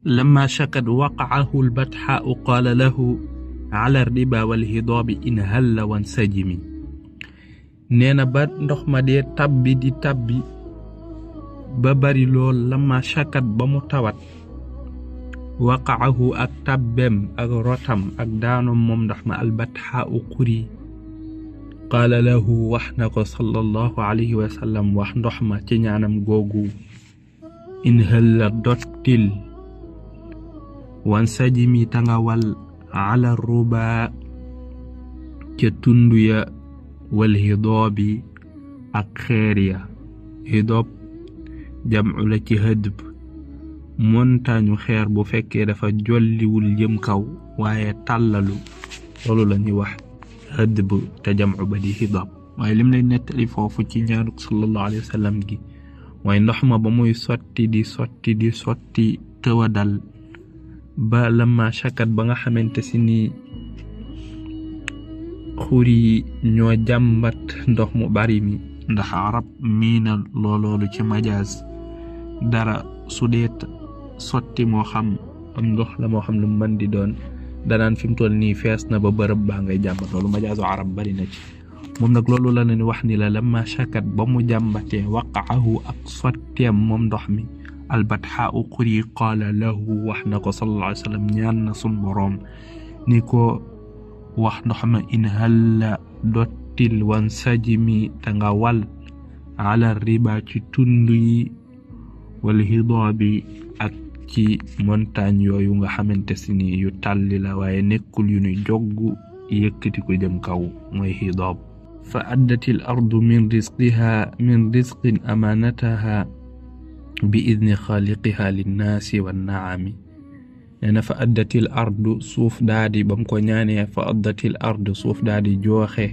لما شكت وقعه البطحاء قال له على الربا والهضاب إن هل وانسجمي neena ba ndox ma dee tabbi di tabbi ba bari lool lama shakat ba mu tawat waqa'ahu ak tabbem ak rotam ak daanum moom ndox ma albatxaa'u quri qaala lahu wax na ko sallallahu alayhi wa sallam wax ndox ma ci ñaanam googu in hëlla dottil wan sajimi tangawal ala ruba ca tundu ya wal hidoobi ak xeer ya hidoob jam'u la ci hëdb montagne xeer bu fekkee dafa jolliwul jëm kaw waaye tàllalu loolu la ñuy wax hëdb te jam'u ba di hidoob waaye lim lay nettali foofu ci ñaanuk sallallahu alayhi wa sallam gi waaye ndox ma ba muy sotti di sotti tëwadal ba lama shakat ba nga xamante si ni xuri ñoo jàmbat ndox mu bari mi ndax arab miina loolu ci majaaz dara su dee sotti moo xam am ndox la moo xam lu mën di doon danaan fi mu toll nii fees na ba bërëb baa ngay jàmbat loolu majaazu arab bari na ci moom nag loolu la leen wax ni la lama shakat ba mu jàmbatee waqa'ahu ak sotteem moom ndox mi albatxaa'u quri qaala lahu wax na ko sallallahu alayhi wa sallam ñaan na sun boroom ni ko wax ndox ma in halla dottil wan sajimi ta nga wal ala riba ci tund yi wal hidaabi ak ci montagne yooyu nga xamante si ni yu tàlli la waaye nekkul yu ñu joggu yëkkati ko jëm kaw mooy hidaab fa addatil ardu min rizqin amanataha bi idni xaaliqiha linnaasi wannaami neena fa addatil ardu suuf daadi bam ko ñaanee fa addatil ardu suuf daadi jooxe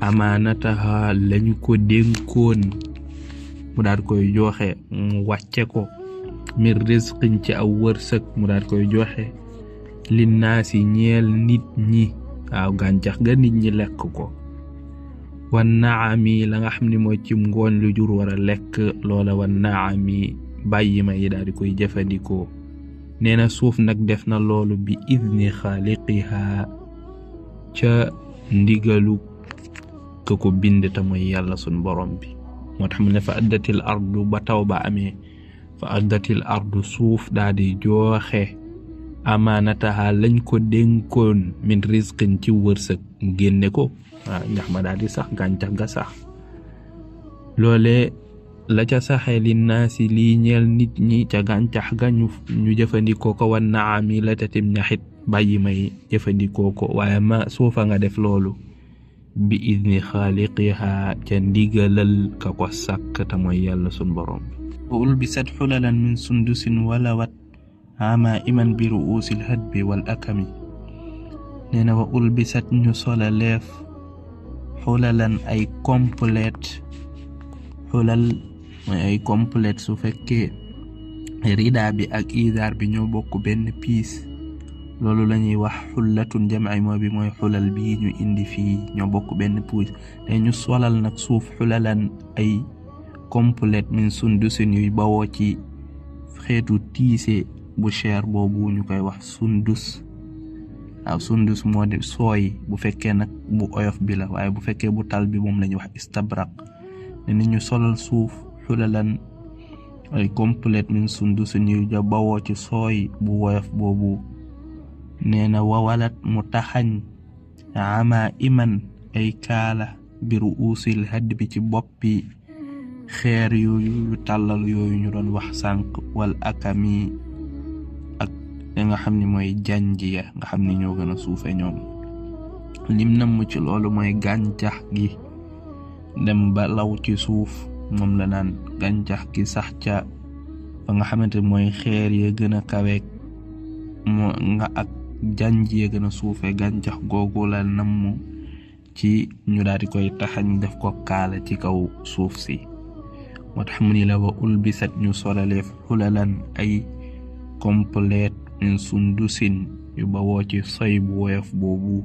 amaanataha lañu ko dénkoon mu daal koy jooxe mu wàcce ko min rizqin ci aw wërsëg mu daal koy jooxe linnaasi ñeel nit ñi waaw gàncax ga nit ñi lekk ko wannaami la nga xam ne mooy ci ngooñ lu jur war a lekk loola wannaami bàyyi ma yi daal di koy jëfandikoo neena suuf nag def na loolu bi idni xaaliqiha ca ndigalu ka ko bind ta mooy yàlla sun borom bi moo tax mu ne fa addatil ardu ba taw ba amee fa addatil ardu suuf daal di jooxe amaanataha lañ ko dénkoon min rizqin ci wërsëg mu génne ko waaw ñax ma daal di sax gàncax ga sax loole la ca saxee li naasi lii ñeel nit ñi ca gàncax ga ñu jëfandikoo ko wan naami la tatim ñaxit bàyyi may jëfandikoo ko waaye ma suufa nga def loolu bi idni xaaliqiha ca ndigalal ka ko sàkk ta mooy yàlla sun borom wa ulbisat xulalan min sundusin walawat ama iman bi ruusil hadbi wal akami nee na wa ulbisat ñu sola leef xulalan ay complète xulal mooy ay complète su fekkee rida bi ak idaar bi ñoo bokk benn piis loolu la ñuy wax xullatun jamay moo bi mooy xulal bii ñu indi fii ñoo bokk benn piis te ñu solal nag suuf xulalan ay complète min sundusin yuy bawoo ci xeetu tiise bu cher boobu ñu koy wax sundus waaw sundus moo di sooy bu fekkee nag bu oyof bi la waaye bu fekkee bu tal bi moom la ñuy wax istabraq ne ni ñu solal suuf xulalan ay complète min sundusin yu ja bawoo ci sooy bu woyof boobu nee na wawalat mu taxañ ama iman ay kaala bi ruusil hadd bi ci boppi xeer yu tàllal yooyu ñu doon wax sànq wal akami ak nga xam ni mooy janji ya nga xam ni ñoo gën a suufe ñoom lim namm ci loolu mooy gàncax gi dem ba law ci suuf moom la naan gàncax gi sax ca fa nga xamante mooy xeer ya gën a kaweek moo nga ak janji ya gën a suufe gàncax googu la namm ci ñu daal di koy taxañ def ko kaala ci kaw suuf si moo tax mu ni la wa ulbisat ñu solaleef xulalan ay complète min sundusin yu bawoo ci soy bu woyof boobu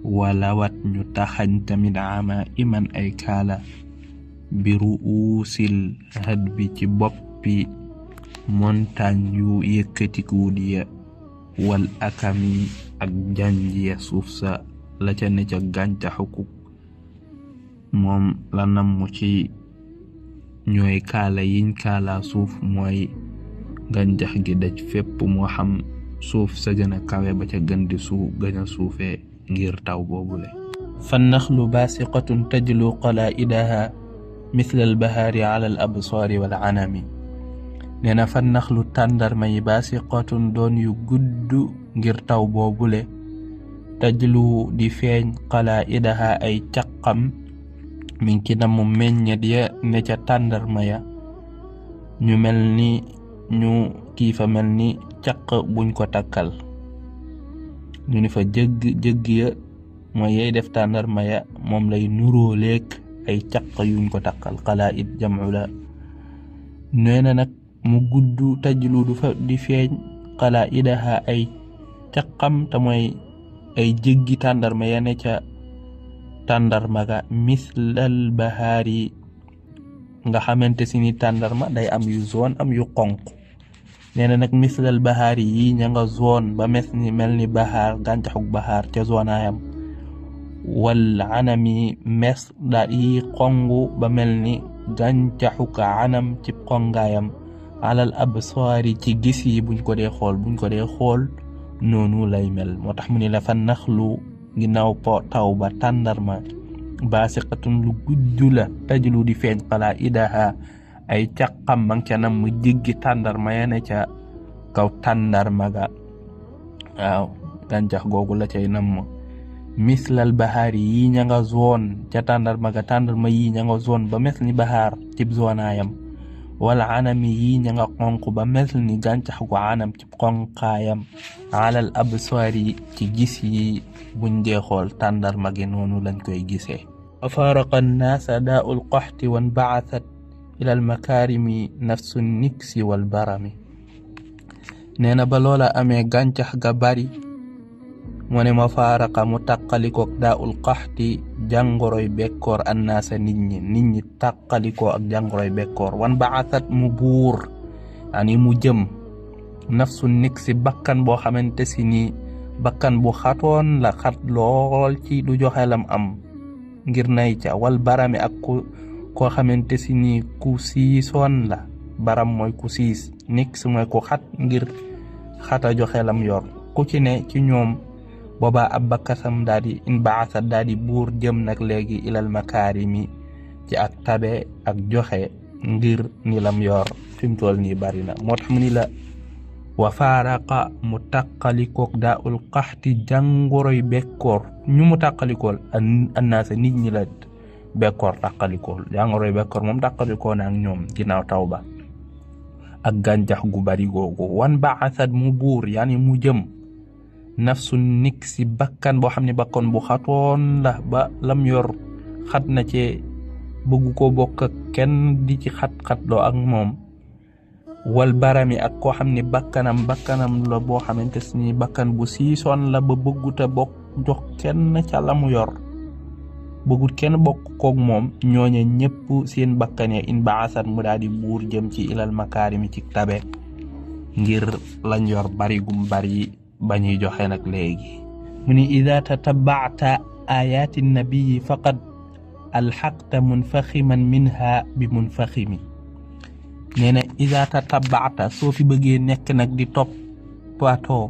walawat ñu taxañ tamit ama iman ay kaala bi ruusil had bi ci boppi montagne yu yëkkatiku ya wal akami ak janj ya suuf sa la ca ne ca gàncaxu moom la namm ci ñooy kaala yiñ kaala suuf mooy gàncax gi daj fépp moo xam suuf sa gën a kawe ba ca gën di gën a suufee ngir taw boobule fannaxlu baasiqatun tajlu qalaidaha mithla albahaari ala al absaari wal anami nee na fannaxlu tàndarma yi baasiqatun doon yu gudd ngir taw boobule tajlu di feeñ qalaidaha ay caqam min ki namu meññet ya ne ca tàndarma ya ñu mel ni ñu kiifa mel ni caq buñ ko takkal ñu ni fa jëgg ya mooy yey def tàndarma ya moom lay nuroo leeg ay caq yuñ ko takkal xalaa'id jam'u la nee na nag mu gudd tajlu du fa di feeñ qalaidaha ay caqam te mooy ay jëggi tàndarma ya ne ca tàndarma ga mislal bahaari nga xamante si ni tàndarma day am yu zone am yu xonq nee na nag mislal bahaari yi ña nga zone ba mel ni bahaar gàncaxug bahaar ca zonaayam wal anami mes daal yi xongu ba mel ni gàncaxug anam ci xongaayam alal absaari ci gis yi buñ ko dee xool noonu lay mel moo tax mu ni la fa naxlu ginnaaw po taw ba tàndarma baasiqatun lu gudd la tajlu di feeñ qalaidaha ay caqam mang ca nam mu jéggi tàndarma ya ne ca kaw tàndarma ga waaw gàncax googu la cay nam mislal bahaari yi ña nga zone ca tàndarma ga tàndarma yi ña nga zone ba mel ni bahaar cib zonaayam wala anami yi ña nga xonq ba mel ni gàncax gu anam ci xonqaayam alal absaari ci gis yi buñ dee xool tàndarma gi noonu lañ koy gisee afaaraqa annaasa daa'ul qaxti wan ba'athat ila al makaarimi nafsu niksi wal barami nee na ba loola amee gàncax ga bari mu ne ma faaraqa mu tàqalikook daa'ul qaxti jàngoroy bekkoor annaasa nit ñi tàqalikoo ak jàngoroy bekkoor wan ba'athat mu buur ani mu jëm nafsu niksi bakkan boo xamante si ni bakkan bu xatoon la xat lool ci du joxe lam am ngir nay ca wal barami ak koo xamante si ni ku siisoon la baram mooy ku siis nix mooy ku xat ngir xata joxe lam yor ku ci ne ci ñoom boobaa ab bakkasam daal di inbaasat daal di buur jëm nag léegi ilal makaarimi ci ak tabe ak joxe ngir ni lam yor fi mu toll nii bari na moo tax mu ni la wa faaraqa mu tàqalikook daa'ul qaxti jàngoroy bekkoor ñu mu tàqalikool annaasa nit ñi la bekkoor tàqalikool jàngoroy bekkoor moom tàqalikoo na ak ñoom ginnaaw taw ba ak gàncax gu bari googu wan ba'asat mu buur yaani mu jëm nafsu nik si bakkan boo xam ne bakkan bu xatoon la ba lam yor xat na ci bëgg ko bokk ak kenn di ci xat-xat loo ak moom wal barami ak koo xam ne bakkanam la boo xamante ni bakkan bu siisoon la ba bëgguta bokk jox kenn ca la mu yor bëggut kenn bokk koog moom ñooñe ñëpp seen bakkan ya in baasat mu daal di buur jëm ci ilal makaarimi ci tabe ngir lañ yor bari gum bari bañuy joxe nag léegi mu ni ida tatabacta ayaati nabiyi faqad alxaqta munfaximan minha bi munfaximi nee na ida tatabacta soo fi bëggee nekk nag di toppatoo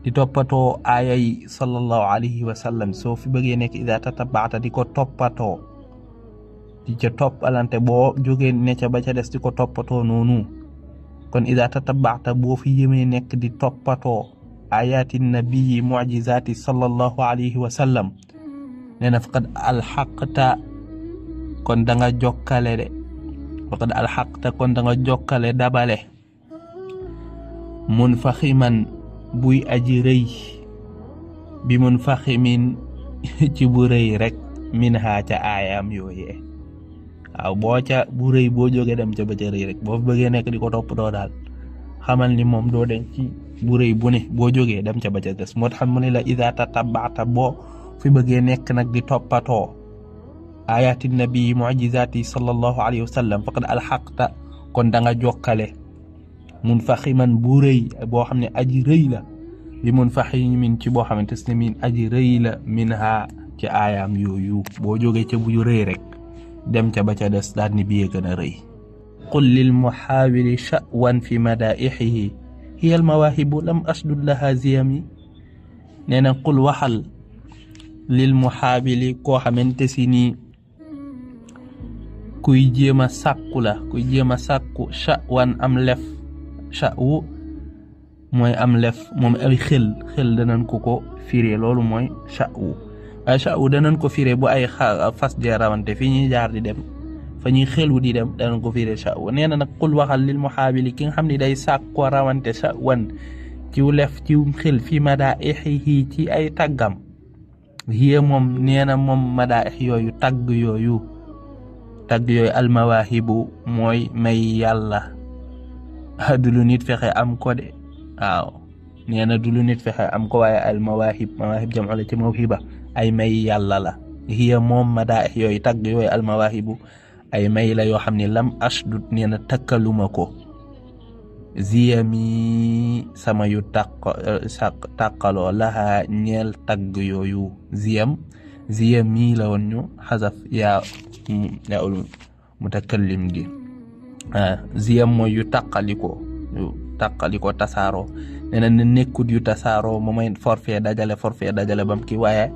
di toppatoo aaya yi sallallahu alayhi wa sallam soo fi bëggee nekk ida tatabacta di ko toppatoo di ca toppalante boo jógee ne ca ba ca des di ko toppatoo noonu kon ida tatabacta boo fi yémee nekk di toppatoo ayaati nabii mucjizaati sallallahu alayhi wa sallam nee na faqad alxaqta kon da nga jokkale de faqad alxaqta kon da nga jokkale dabale munfaximan buy aji rëy bi munfaximin ci bu rëy rek min ha ca aayam yooyee waaw boo ca bu rëy boo jógee dem ca ba ca rëy rek boo fi bëggee nekk di ko toppatoo daal xamal ni moom doo den ci bu rëy bu ne boo jógee dem ca ba ca des moo tax mu ne la ida tatabata boo fi bëggee nekk nag di toppatoo ayaati nabii mucjizaati sallallahu alayhi wa sallam faqad alxaqta kon da nga jokkale munfaximan bu rëy boo xam ne aji rëy la bi munfaximin ci boo xamante ne min aji rëy la min ha ci aayaam yooyu boo jógee ca bu rëy rek dem ca ba ca des daal ni biyee gën a rëy qul lil muhaawili sha'wan fi madaixihi hiya al mawaahibu lam asdud laha ziyami nee na qul waxal lil muhaawili koo xamante si nii kuy jéem a sàkku la kuy jéem a sàkku sha'wan am lef sha'wu mooy am lef moom ay xel danañ ko firé loolu mooy sha'wu ay sha'wu danañ ko firé bu ay fas dee rawante fi ñuy jaar di dem fa ñuy xelu di dem danañ ko firé sha'wu nee na nag qul waxal lil muhaabili ki nga xam ne day sàkko rawante sha'wan ciw lef ciw xel fi madaixihi ci ay tàggam hiya moom nee na moom madaix yooyu tagg yooyu almawaahibu mooy may yàlla du lu nit fexe am ko de waaw nee na du lu nit fexe am ko waaye almawaahib jam'u la ci mawhiba ay may yàlla la hiya moom madaix yooyu tagg yooyu almawaahibu ay may la yoo xam ne lam ashdud nee na takkaluma ko ziyami sama yu tàqaloo laha ñeel tagg yooyu ziyami la woon ñu xasaf yaa mutakallim gi ziyam mooy yu tàqaliko tasaaroo nee na nekkut yu tasaaroo mo may forfait dajale bam ki waaye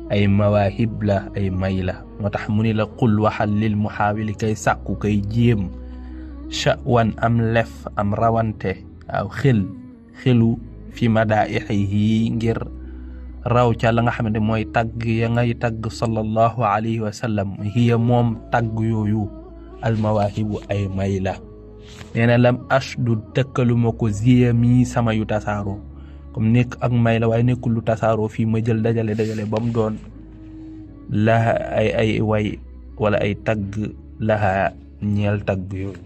ay mawaahib la ay may la moo tax mu ni la qul waxal lil muhaawili kay sàkku kay jéem sha'wan am lef am rawante waaw xelu fi madaixihi ngir raw ca la nga xamante mooy tagg ya ngay tagg sallallahu alayhi wa sallam hiya moom tagg yooyu almawaahibu ay may la nee na lam ashdud tëkkaluma ko ziyami sama yu tasaaroo comme nekk ak may la waaye nekkul lu tasaaroo fii ma jël dajale ba mu doon la ay way wala ay tagg laha ñeel tagg yooyu